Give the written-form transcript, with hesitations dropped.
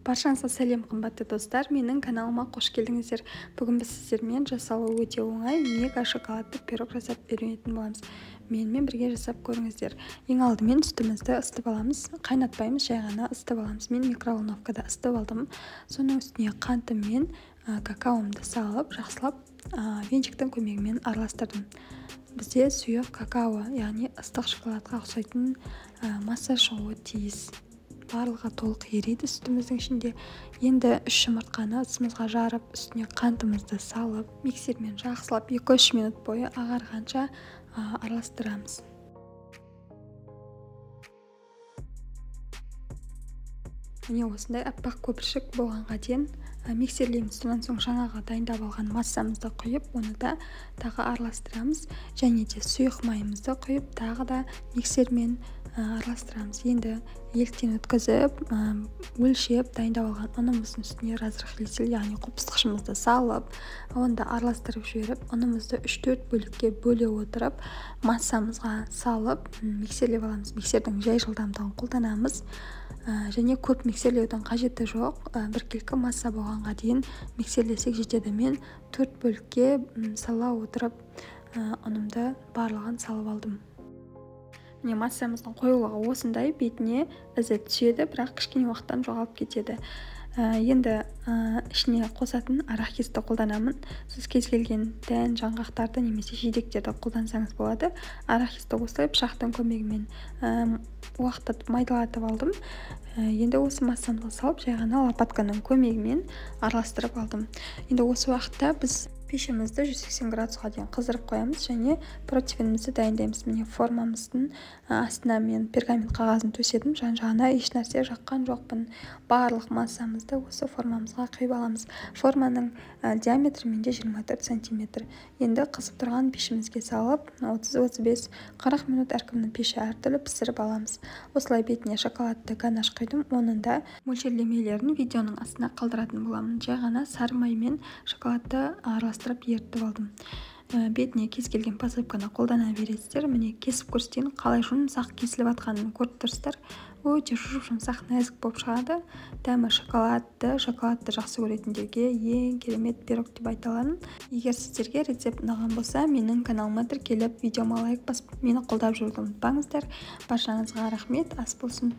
Баршаңызға сәлем, қымбатты достар, менің каналыма қош келдіңіздер. Бүгін біз сіздермен жасалуы өте оңай мега шоколадты пирог жасап үйренетін боламыз. Менімен бірге жасап көріңіздер. Ең алдымен сүтімізді ысытып аламыз. Қайнатпаймыз, жай ғана ысытып аламыз. Мен микроволновкада ысытып алдым. Соның үстіне қантым мен какаомды салып, жақсылап венчиктің көмегімен араластырдым. Бізде сұйық какао, яғни ыстық шоколадқа ұқсайтын масса шығуы тиіс. Барлығы толық ериді сүтіміздің ішінде. Енді 3 жұмыртқаны ыдысымызға жарып, үстіне қантымызды салып, миксермен жақсылап 2-3 минут бойы ағарғанша араластырамыз. Міне осындай аппақ көпіршік болғанға дейін миксерлейміз. Содан соң жаңағы дайындап алған массамызды құйып, оны да тағы араластырамыз. Және де сұйық майымызды құйып, тағы да миксермен араластырамыз. Енді еліктен өткізіп, өлшеп дайындап алған ұнымыздың үстіне разрыхлитель, яғни қопсытқышымызды салып, оны да араластырып жіберіп, ұнымызды 3-4 бөлікке бөле отырып, массамызға салып, миксерлеп аламыз. Миксердің жай жылдамдығын қолданамыз. Және көп миксерлеудің қажеті жоқ. Біркелкі масса болғанға дейін миксерлесек жетеді. Мен 4 бөлікке сала отырып, ұнымды барлығын салып алдым. Міне массамыздың қоюлығы осындай, бетіне ізі түседі, бірақ кішкене уақыттан жоғалып кетеді. Енді ішіне қосатын арахисті қолданамын. Сіз кез келген дән, жаңғақтарды немесе жидектерді қолдансаңыз болады. Арахисті осылай пышақтың көмегімен уақтатып майдалатып алдым. Енді осы массамызға салып, жай ғана лопатканың көмегімен араластырып алдым. Енді осы уақытта біз пешімізді 180 градусқа дейін қыздырып қоямыз және противенімізді дайындаймыз. Міне формамыздың астына мен пергамент қағазын төседім, жан-жағына еш нәрсе жаққан жоқпын. Барлық массамызды осы формамызға құйып аламыз. Форманың диаметрі менде 24 сантиметр. Енді қызып тұрған пешімізге салып, 30-35, 40 минут әркімнің пеші әртүрлі пісіріп аламыз. Осылай бетіне шоколадты ганаш құйдым. Оның да мөлшерлемелерін видеоның астына қалдыратын боламын. Жай ғана сары маймен шоколадты араластырып ерітіп алдым. Бетіне кез келген посыпканы қолдана бересіздер. Міне кесіп көрсетейін, қалай жұмсақ кесіліп жатқанын көріп тұрсыздар. Өте жұп-жұмсақ, нәзік болып шығады. Дәмі шоколадты, шоколадты жақсы көретіндерге ең керемет пирог деп айта аламын. Егер сіздерге рецепт ұнаған болса, менің каналыма тіркеліп, видеома лайк басып, мені қолдап жүруді ұмытпаңыздар. Баршаңызға рахмет, ас болсын.